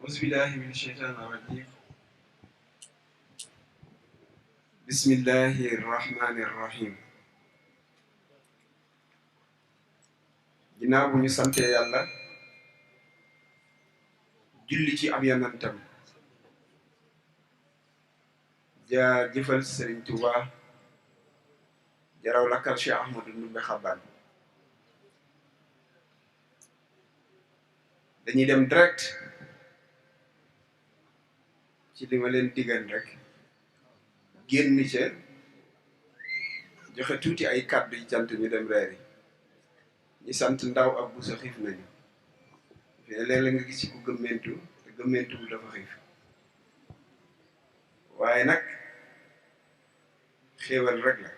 أعوذ بالله من الشيطان الرجيم بسم الله الرحمن الرحيم ginnaaw bu ñu sante yàlla julli ci ab yonentam jaa jëfal Sëriñ Tuubaa jaraw lakkal Cheikh Ahmadou Ndumbe Xabaan dañuy dem direct ci li ma leen digal rek génn ca joxe tuuti ay kàddu yi cant ñu dem reeri ñi sant ndaw ak bu sa xiif nañu fii léeg-léeg nga gis ci ku gëmmentu te gëmmentuwul dafa xiif waaye nag xéewal rek la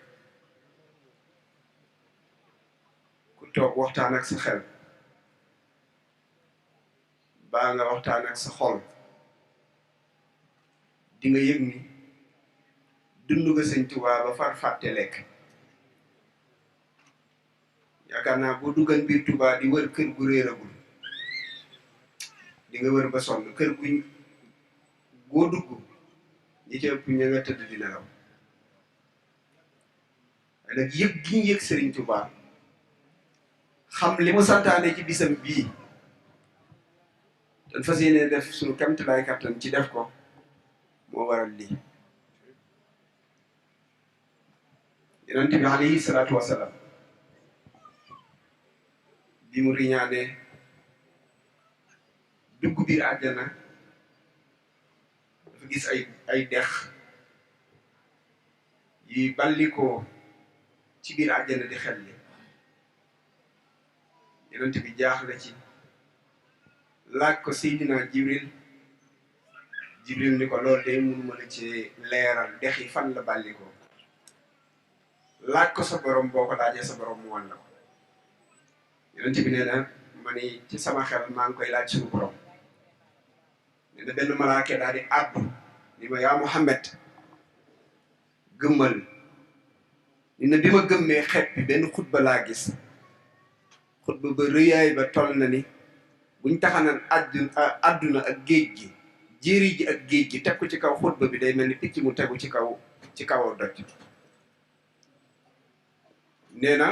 ku toog waxtaan ak sa xel baa nga waxtaan ak sa xol di nga yëg ni dund nga Sëñ Tuubaa ba far fàtte lekk yaakaar naa boo duggal biir Tuubaa di wër kër gu réeragul di nga wër ba sonn kër guñ goo dugg ñi ci ëpp ña nga tëdd di nelaw waaye nag yëg gi ñu yëg Sëriñ Tuubaa xam li mu santaane ci bisam bii dañ fas yéene def suñu kamtalaay kattan ci def ko moo waral lii Yonent bi alayhi salaatu wasalaam bi mu riñaane dugg biir àjjana dafa gis ay dex yi ballikoo ci biir àjjana di xel li Yonent bi jaaxle ci laaj ko Seydina Jibril ni ko loolu day mënu mën a ci leeral dex yi fan la ballikoo laaj ko sa borom boo ko laajee sa borom mu wan la ko Yonent bi nee na ma ni ci sama xel maa ngi koy laaj suñu borom nee na benn malaake daal di àddu ni ma yaa Muhammad gëmmal ni na bi ma gëmmee xeet bi benn xutba laa gis xutba ba rëyaay ba toll na ni buñ taxanan àdduna ak géej gi jéeri ji ak géej gi teg ko ci kaw xutba bi day mel ni picc mu tegu ci kaw doj nee na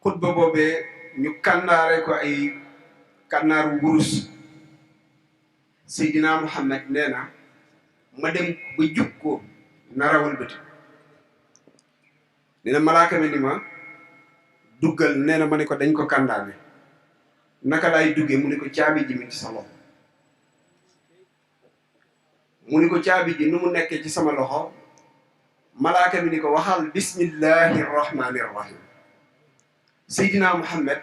xutba boobee ñu kànnaare ko ay kànnaaru wurus Seydina Muhammad nee na ma dem ba jub ko narawal bëti nee na malaaka mi ni ma duggal nee na ma ne ko dañ ko kàndaane naka laay duggee mu ne ko caabi ji mi ci sa loxo mu ni ko caabi ji nu mu nekkee ci sama loxo malaaka mi ni ko waxal bismillahi rahmani rahim Seydina Muhammad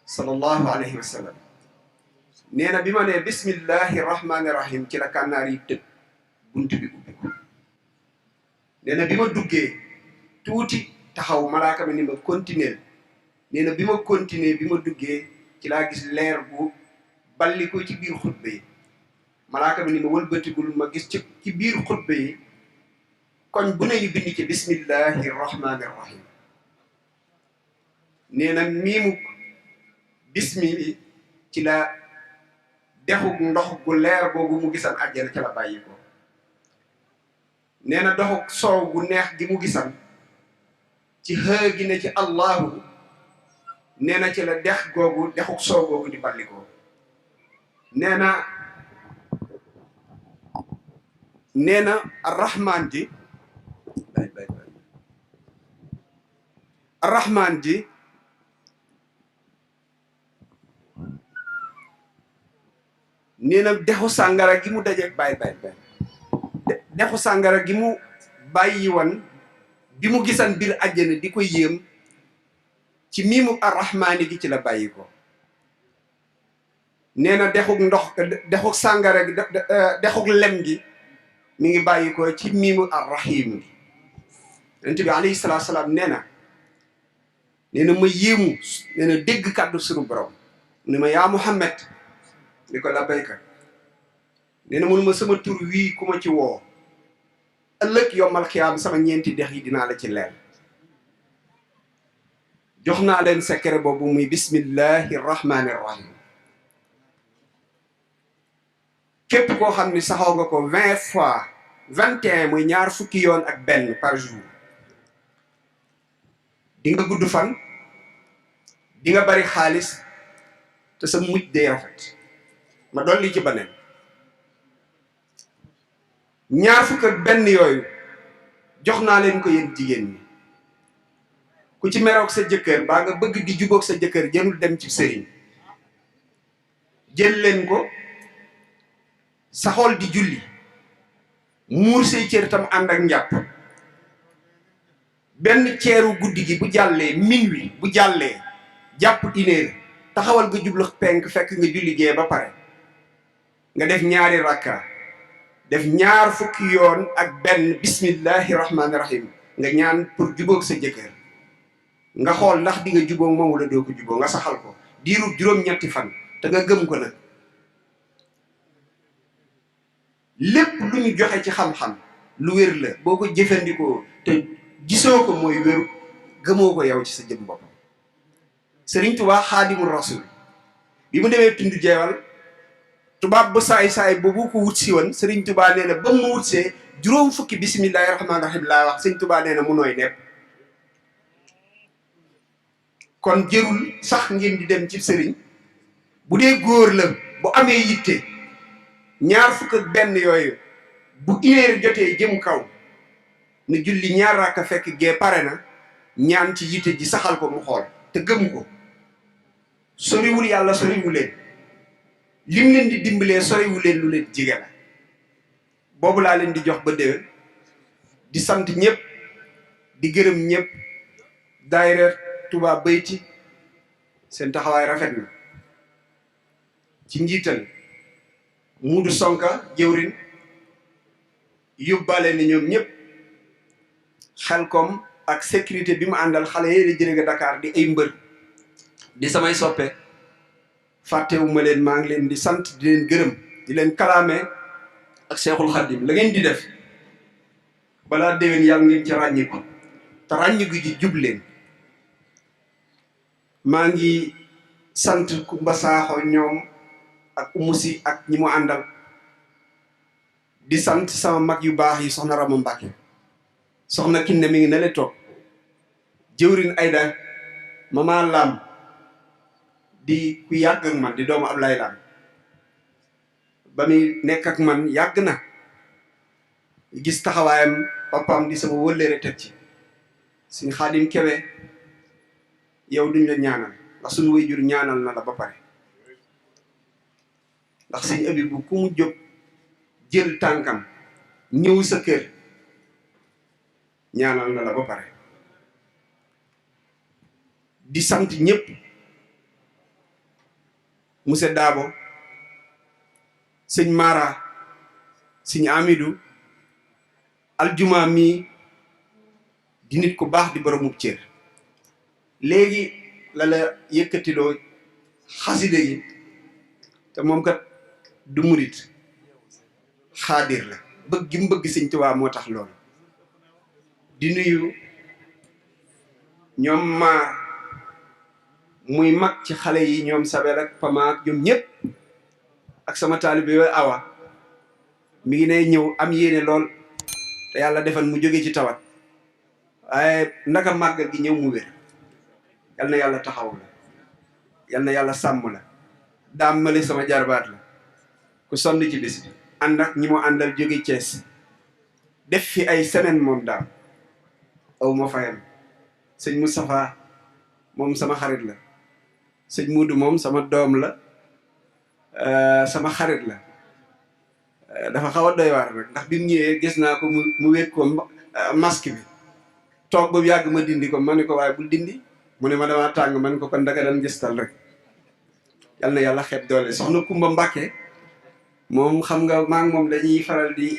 sallallahu alayhi wa sallam nee na bi ma nee bismillahi rahmani rahim ci la kànnaar yi tëb bunt bi ubbi ko nee na bi ma duggee tuuti taxaw malaaka mi ni ma continuer nee na bi ma continuer bi ma duggee ci laa gis leer bu balli ko ci biir xutba yi malaaka mi ni ma wëlbatigul ma gis ci biir xutba yi koñ bu ne ñu bind ci bismillahi rahmani rahim nee na miimu bismi ci la dexug ndox gu leer googu mu gisan àjjana ca la bàyyi ko nee na doxug soow gu neex gi mu gisan ci xëy gi ne ci allahu nee na ci la dex googu dexug soow googu di balli ko nee na arrahman ji arrahman ji nee na dexu sàngara gi mu dajeeg dexu sàngara gi mu bàyyi woon bi mu gisan biir àjjana di ko yéem ci miimu arrahmaani gi ci la bàyyi ko nee na dexuk sàngara gi dexuk lem gi mi ngi bàyyi ko ci miimu arrahim gi Yonent bi alayhi salaatu salaam nee na ma yéemu nee na dégg kàddu suñu borom ni ma yaa Muhammad ni ko labbayka nee na mënuma sama tur wii ku ma ci woo ëllëg yombal xiyaam sama ñeenti dex yi dinaa la ci leer jox naa leen secret boobu muy bismillahi rahmani rahim képp koo xam ni saxoo nga ko 20 fois 21 muy ñaar fukki yoon ak benn par jour di nga gudd fan di nga bari xaalis te sa mujj day rafet. ma dolli ci beneen ñaar fukk ak benn yooyu jox naa leen ko yéen jigéen ñi. ku ci meroog sa jëkkër baa nga bëgg di jubóog sa jëkkër jënul dem ci sëriñ jël leen ko sa xol di julli muur say cër tam ànd ak njàpp benn ceeru guddi gi bu jàllee minuit bu jàllee jàpp 1 heure taxawal nga jublu penk fekk nga julli gee ba pare nga def ñaari rakka def ñaar fukki yoon ak benn bismillahi rahmaani rahim nga ñaan pour jubóog sa jëkkër nga xool ndax di nga jubóog moom wala doo ko jubóog nga saxal ko diiru juróom-ñetti fan te nga gëm ko nag. lépp lu ñu joxe ci xam-xam lu wér la boo ko jëfandikoo te gisoo ko mooy wéru gëmoo ko yow ci sa jëm bopp. Sëriñ Tuubaa Xaadimul Rasuul bi mu demee tund jeewal tubaab ba saay-saay boobu ko wut si woon Sëriñ Tuubaa nee na ba mu wutsee juróom fukki bisimillahi rahmaani rahim laa wax Sëriñ Tuubaa nee na mu nooy nepp. kon jërul sax ngeen di dem ci sëriñ bu dee góor la bu amee yitte ñaar fukk ak benn yooyu bu 1 heure jotee jëm kaw ne julli ñaar rakka fekk gee pare na ñaan ci yitte ji saxal ko mu xool te gëm ko. soriwul yàlla soriwu leen lim leen di dimbalee soriwu leen lu leen jige la. boobu laa leen di jox ba déwén di sant ñëpp di gërëm ñëpp. daayira Touba Bayti seen taxawaay rafet na ci njiital Muudu Sonka jëwrin yóbbaale ni ñoom ñëpp Xelkom ak sécurité bi mu àndal xale yi di jëre Dakar di ay mbër di samay soppe fàttewuma leen maa ngi leen di sant di leen gërëm di leen kalaame ak Seexul Xaddim la ngeen di def balaa déwén yàlla ngeen ci ràññiku te ràññiku ji jub leen. maa ngi sant Kumba Saaxo ñoom ak umusi ak ñi mu àndal di sant sama mag yu baax yi soxna Rama Mbàkke soxna Kinne mi ngi ne le toog jëwrin Ayda mama Lam di ku yàgg ak man di doomu Ablaye Lam ba muy nekk ak man yàgg na gis taxawaayam papaam di sama wëllëre teg ci suñ Xaadim Kebe yow duñ la ñaanal ndax suñu waajur ñaanal na la ba pare ndax suñu ëbbi bu ku mu jóg jël tànkam ñëw sa kër ñaanal na la ba pare. di sant ñëpp monsieur Dabo sëñ Mara sëñ Amidou aljuma mii di nit ku baax di boromub cër léegi la la yëkkatiloo xaside yi te moom kat du murit xaadir la bëgg gi mu bëgg sëñ Tuubaa moo tax loolu. di nuyu ñoom maar muy mag ci xale yi ñoom Sabel ak Pama ak ñoom ñëpp ak sama taalibe yooyu Awa mi ngi ne ñëw am yéene lool te yàlla defal mu jóge ci tawat waaye naka màggal gi ñëw mu wér. yal na yàlla taxaw la yal na yàlla sàmm la daam male sama jarbaat la ku sonn ci bis bi ànd ak ñi mu àndal jóge Thiès def fi ay semaine moom daam aw ma fayam sëñ Moustapha moom sama xarit la sëñ Muudu moom sama doom la sama xarit la dafa xaw a doy waar rek ndax bi mu ñëwee gis naa ko mu wéet ko masque bi toog ba yàgg ma dindi ko ma ne ko waaye bul dindi mu ne ma damaa tàng man ko kon daga daan gëstal rek yal na yàlla xeeb doole. soxna Kumba Mbàkke moom xam nga maa ngi moom dañuy faral di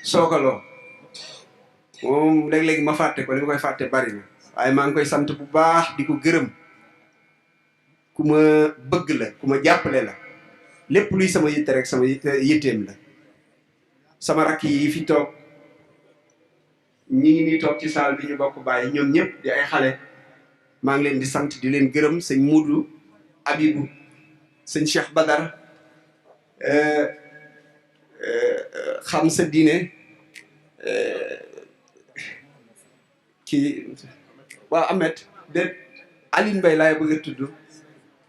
sookaloo moom léeg-léeg ma fàtte ko li ma koy fàtte bari na waaye maa ngi koy sant bu baax di ko gërëm ku ma bëgg la ku ma jàppale la lépp luy sama yitte rek sama yitteem la. sama rakk yi fi toog ñi ngi nii toog ci saal bi ñu bokk bàyyi ñoom ñëpp di ay xale maa ngi leen di sant di leen gërëm sëñ Muudu Abibu sëñ Cheikh Badar xam sa diine kii waa Amet déet Aline Mbaye laay bëgg a tudd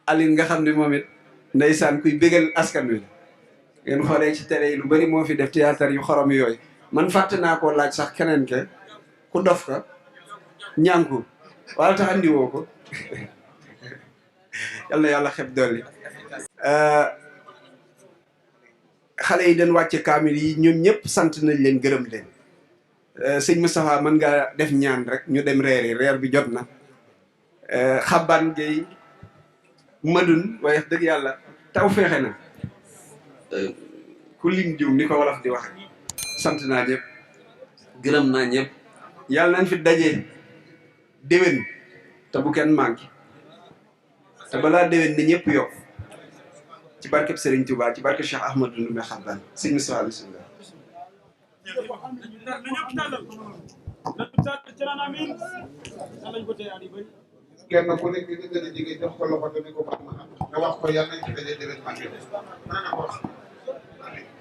Aline nga xam ne moom it ndeysaan kuy bégal askan wi la ngeen xoolee ci télé yi lu bari moo fi def théâtre yu xorom yooyu man fàtte naa koo laaj sax keneen ke ku dof ka ñànku wala tax andiwoo ko yal na yàlla xeb dolli xale yi dañ wàcce kaamil yi ñoom ñëpp sant nañ leen gërëm leen sëñ Moustapha mën ngaa def ñaan rek ñu dem reeri reer bi jot na xaban gay madun waaye dëgg yàlla taw feexe na ku lim jiw ni ko wolof di waxe sant naa ñëpp gërëm naa ñëpp yàlla nañ fi dajee déwén te bu kenn manqué te balaa déwén ni ñëpp yokk ci barkeb Serigne Touba ci barkeb Cheikh Ahmadou Ndoumbe Xaban sëñ Moustapha bismillah kenn ku nekk di gën a jege jox ko loxo te ne ko baax na nga wax ko yàlla nañ ci daje déwén màgg na ko wax